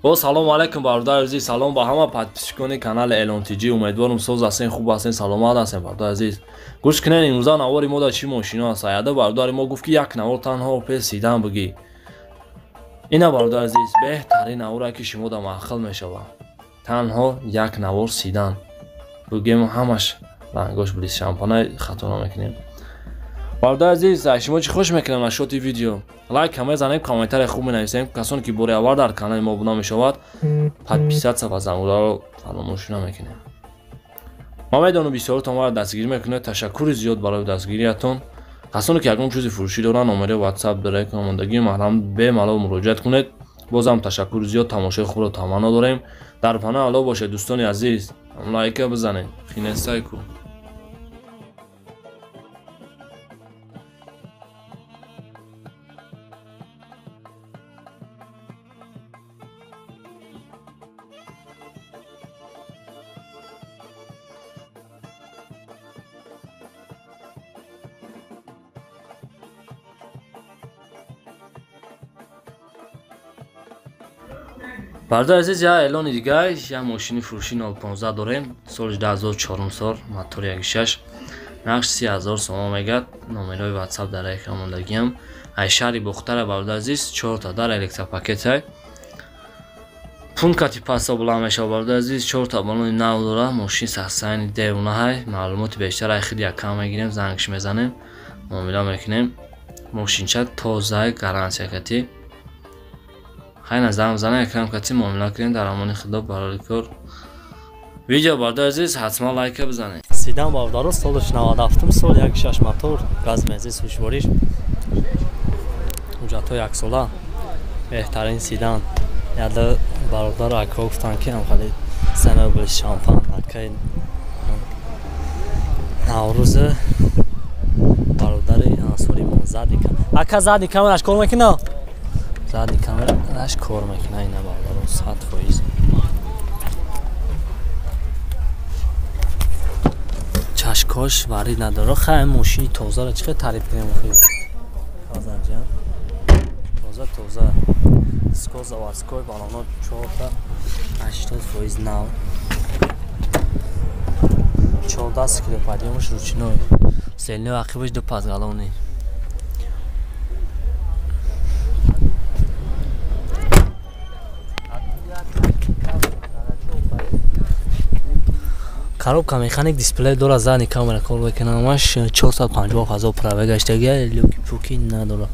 О, салом алейкум, бародари азиз, салом ба ҳама подписчикони канали Элон ТЖ. Умедворам соз ҳастен, хуб ҳастен, саломат ҳастен, бародари азиз. Гӯш кунед, имрӯза навори мо дар чӣ мошино аст? Аяда бародари мо гуфт, ки як навор танҳо пеш сидан бигӣ. Ина, бародари азиз, беҳтарин наворе, ки шумо дар маъқул мешавад. Танҳо як навор сидан. Бигем, ҳамаш рангош близ шампанай, хато намекунем. Бародари азиз, аз шумо чӣ хуш мекунам нашоти видео? Лайк мезанем, комментария хуб менависем. Касоне ки бори аввал дар канали мо обуна мешавад, подписаться ва зангуларо фаромӯш намекунем. Ман медонам, бисёртон маро дастгирӣ мекунед. Ташаккури зиёд барои дастгириятон. Касоне ки ягон чизи фурӯшӣ доранд, номери WhatsApp дар экран мондагӣ, маҳрам бемалол муроҷиат кунед. Бозам ташаккури зиёд, тамошои хубро таманно дорем. Дар паноҳи Аллоҳ бошед, дӯстони азиз. Лайка бизанед. Хинесайку. Бародари азиз, я эълони дигар, я мошини фурӯшӣ 015 дорем, соли 2004 сол, мотори 1.6, нарх 30 000 сомон мегад, номерҳои WhatsApp дар экран мондагиам. Ай шаҳри Бохтара, бародари азиз, чорта дар электропакетай. Пункати пасо буланд мешавад, бародари азиз, чорта балони нав дора, мошин састайни девонаҳай. Маълумоти бештар ай хиди якам мегирем, зангш мезанем, муомила мекунем. Мошинча тозаи, гарантия кати. Хайна занг бизанем, экран кати муомила кунем. Дар амони Худо, барори кор. Видео, бародари азиз, ҳатман лайка бизанед. Седан, бародаро, солаш 97 сол, 1.6 мотор, газ, бензин, сӯшвориш, ҳуҷҷатҳо яксола, беҳтарин седан. Яда бародар ака гуфтанд, ки ҳамхали сенобл шампан акаи Наврӯза бародари Ансори мон задний ака задний камераш кор мекуна, задний камераш кор мекуна. Ина, бародаро, 100%. Чашкош варид надора. Хай, мошини тозаро чӣ хел таъриф кунем охи? Казанҷан тоза тоза, диско заводской, балоно чорта 80% нав, 14 стеклоподъёмаш ручной, селни ақибаш ду пазгалони. Коробка механик, дисплей дора, задний камера кор мекунад, ҳамаш. 450 ҳазор пробег гаштагия, люки пуки надора.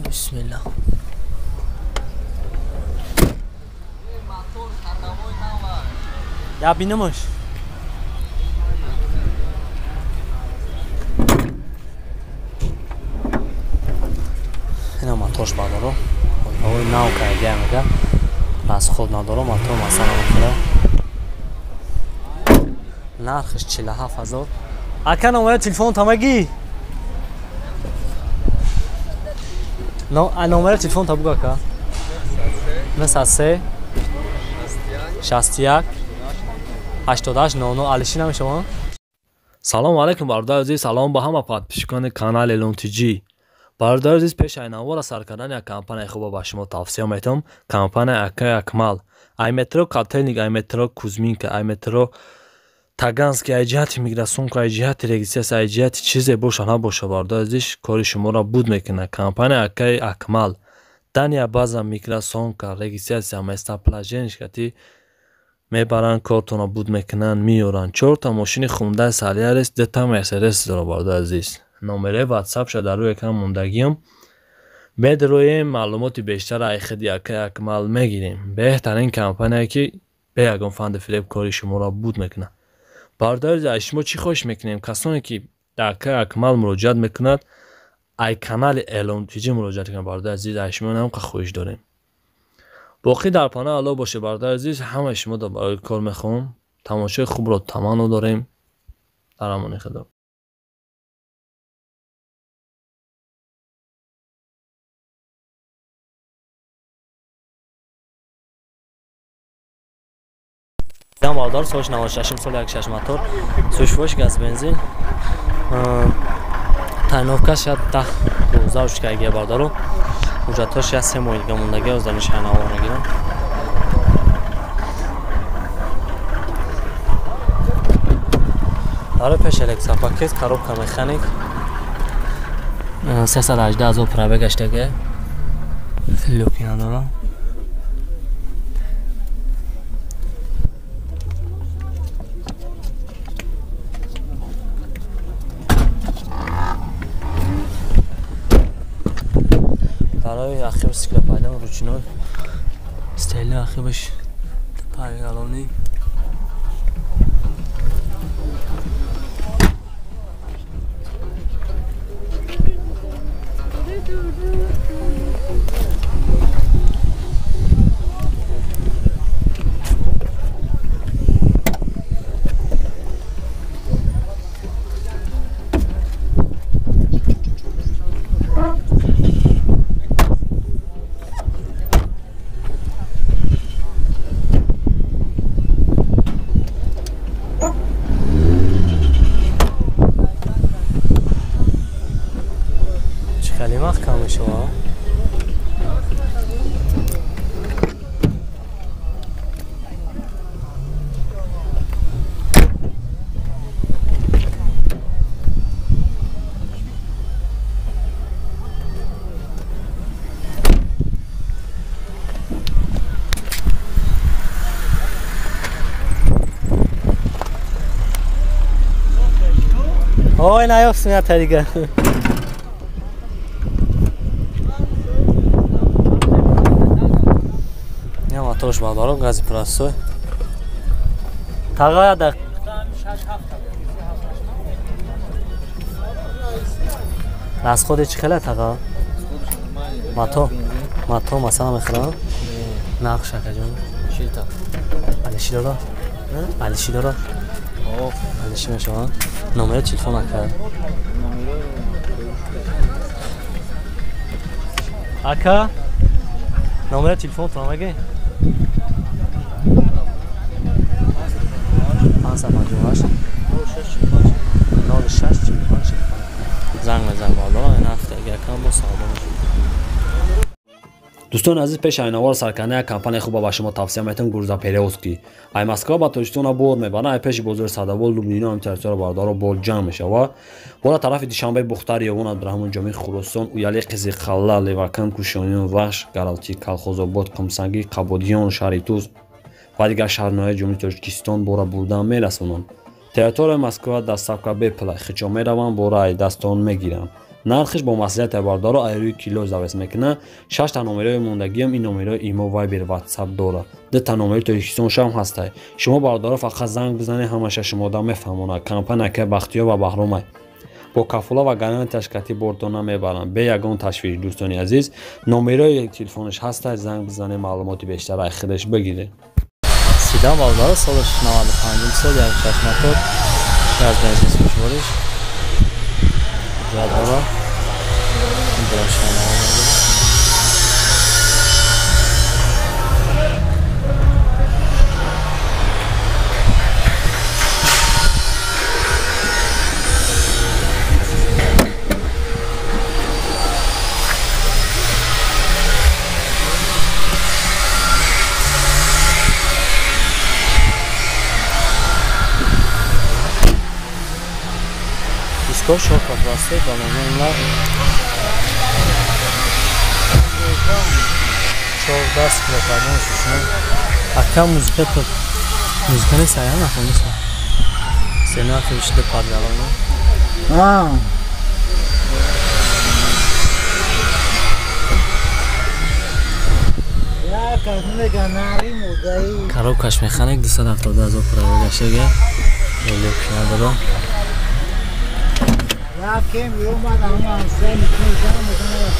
Бисмилла. Я бинамаш. Ина моторш, бародаро, ҳавои нав кардия, мега расход надора мотор, масала мехӯра. Нархш 47 000. Ака, номери телефон тамагӣ, номери телефон та бугу, ака. 903 61 88 00. Алиши намешавад. Салому алейкум, бародари азиз, салом ба ҳама подписчикони канали Элон ТЖ. Бародари азиз, пеш ай навора сар кардани як компанияи хуба ба шумо тавсия метавам. Компания акаи Акмал. Ай метро Котельник, ай метро Кузьминка, ай метро Таганский, ай ҷиҳати миграционка, ай ҷиҳати регистрация, ай ҷиҳати чизе боша набоша, бародари азиз, кори шуморо буд мекунад. Компания акаи Акмал. Дания база, миграционка, регистрация, местоположение кати мебаранд, кортонро буд мекунанд, меёранд. Чорта мошини Хундай Солярис, дута Мерседес дора, бародари азиз. Номераи ватсапша дар рӯи экран мондагиам. Медроем, маълумоти бештар ай худи акаи Акмал мегирем. Беҳтарин компания, ки бе ягон фанду фиреб кори шуморо буд мекунад. Бародари азиз, аз шумо чӣ хоҳиш мекунем? Касоне ки дар акаи Акмал муроҷиат мекунад, ай канали Элон ТЖ муроҷиат кунад, бародари азиз, аз шумо намқа хоҳиш дорем. Боқӣ дар паноҳи Аллоҳ бошед, бародари азиз, ҳамаи шумо барои кор мехоҳам. Тамошои хубро таманно дорем. Дар амони Худо. Бародар, солш 96 сол, 1.6 мотор, сӯшвош, газ, бензин, тайновка шад 10 12 ручкагия, бародаро. Ҳуҷҷатҳош як се моҳи дига мондагӣ, аз дар шайнавор мегирам. Барои пеш электропакет, коробка механик 318 ҳазор пробег гаштага. Люки надора. Барои ахир сиклопайдон ручной стели ахибаш пайгалонӣ. خیلی محکم میشه. اوه نیافتیم دیگه. Моторш бардорам, гази простой. Тағая да расходи чӣ хеле таға? Мато, мато масалан мехӯрам? Нарх шакаҷон? Алиши дора? Алиши дора? Алиши мешавад? Номери телефон ака? Ака? Номери телефонтон мегӣ? 558 06 45 занг мезанам بالا این هفته اگر کم با савдо мешуд. Дӯстони азиз, пеш айнавор саркарда як компанияи хуб ба шумо тавсия метавон, Грузоперевозки. Ай Москва ба Тоҷикистона бор мебаранд, ай пеши бозори Садовол, Лубнино ҳам территория бардоро бор ҷамъ мешавад. Бора тарафи Душанбе, Бухтар, Ёвон, Абдурраҳмон Ҷомӣ, Хуросон, Уяли, Қизиқалла, Левакан, Кушониён, Вахш, Гаралтӣ, Калхозобод, Қумсангӣ, Қабодиён, Шаҳритуз ва дигар шаҳрноҳияи Ҷумҳурии Тоҷикистон бора бурдан мерасонанд. Территорияи Москва доставка бепул, хичо мераванд, бора ай дастон мегиранд. Нархиш бо маслиҳати бардоро ай рӯи кило завес мекунад. 6 та номерои мондагиам ин номерои имо, Вайбер, Ватсап дорад. 2 та номери Тоҷикистон шам ҳастай. Шумо бардоро фақат занг бизанед, ҳамаша шумода мефаҳмонад. Компания ка Бахтиёр ва Баҳромай бо кафола ва гарантияш кати бортон намебаранд. Бе ягон ташвиш, дӯстони азиз, номерои телефонаш ҳастай, занг бизанед, маълумоти бештар ай худаш бигиред. Седан бардоро солаш 95 сол, як шаш мотор, газ бензин сӯшвориш. Ҳуҷҷат дора. Дискор шорта простой, балонҳо 14 килопардон шушна. Ака музыка то музыка нест, ая нахониса. Сена хишде падгалона. А. Я кадмега нари мудаи. Коробкаш механик 270 ҳазор пробег гаштага. Элек надора. Я кем ёмад ама зен кунжам мекунам.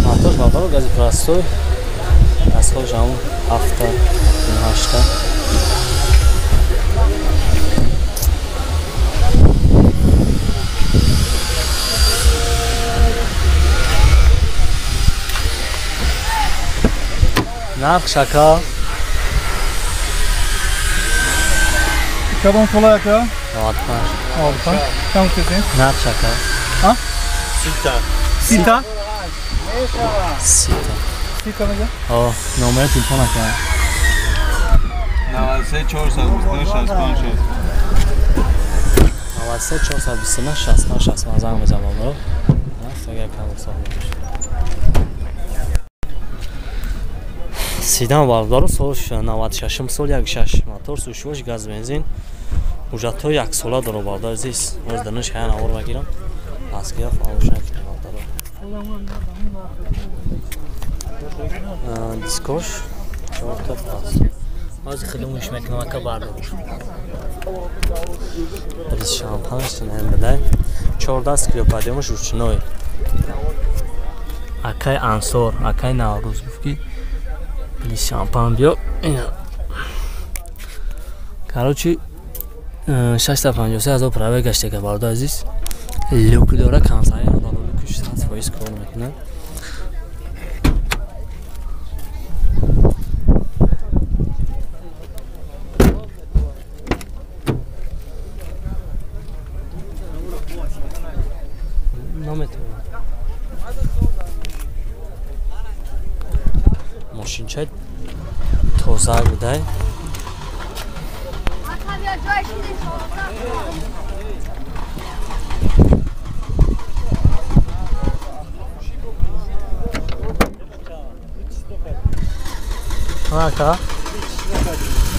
Мотор бардоро гази простой. Расходш ҳамон 7 8. Нарх шака. Кадом сола яка? 95. 95. Чанд гуфтесин? Нарх шака. А? Сита. Сита? Сита. Сита мега? О, номери телефон ака. 93 429 65 60. 93 429 65 60 занг мезанам бро. Агар кам савол бошад. Седан бародаро сол 96 сол 16 мотор сушвош газ бензин ҳуҷҷатҳои яксола дору бародар азиз. Боз данаш ҳая навор багирам. Пасгира фаромӯш накунем бародаро. Дискош 4 та пас. Ҳозир хеле мекунам ака бардор. Рис шампанс наем бидай. 14 кило падемаш ручной. Акай Ансор, акай Наврӯз гуфт ки плис шампан биё. Короче 653 ҳазор праве гаштага бародар азиз. Люк дора, консайнер дора, люкш 100% кор мекунад. Наметавонам. Мошинча тоза будай. Ака?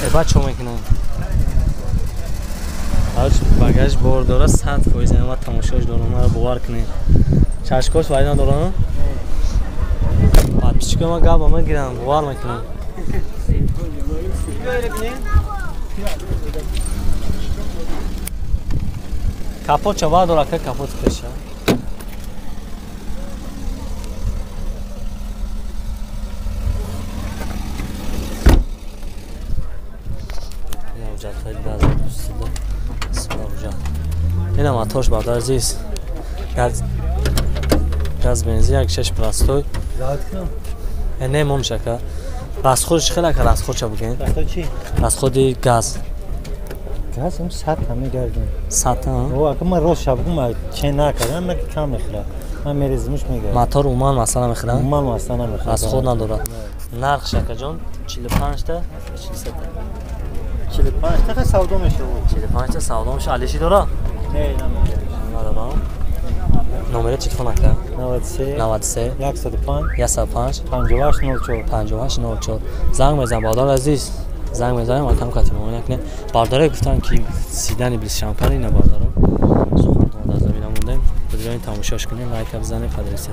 Эба чо мекунам? Багаж бор дора 100% ама тамошош дорам, маро бовар кунед. Чашкош вай надорам? Подписчикои ман гап ама гирам, бовар мекунам. Капот ча бардор ака, капот пеша. Ина моторш бародар азиз. Газ бензин 1.6 простой. Не мон шака. Расходш хеле ака, расход ча буген? Расход чи? Расходи газ. Газ ам 100 та мегардем. 100 та? О, ака ман рост шаб гум че накардам, на кам мехӯрад. Ман мерезимш мегардам. Мотор умуман масъала мехӯрад? Умуман масъала намехӯрад. Расход надорад. Нарх шакаҷон 45 та 43 та. 45 та савдо мешавад. 45 та савдо мешавад. Алиши дора? Не, надорам. Номери телефон ака? 93 93 105 105 58 04 58 04. Занг мезанам бародар азиз. Занг мезанам, акам кати муоина кунем. Бародаре гуфтанд ки сидани бис шампан ина бародаро. Сухантон дар замина мондем. Бидонед тамошош кунем, лайка бизанед, поделиться.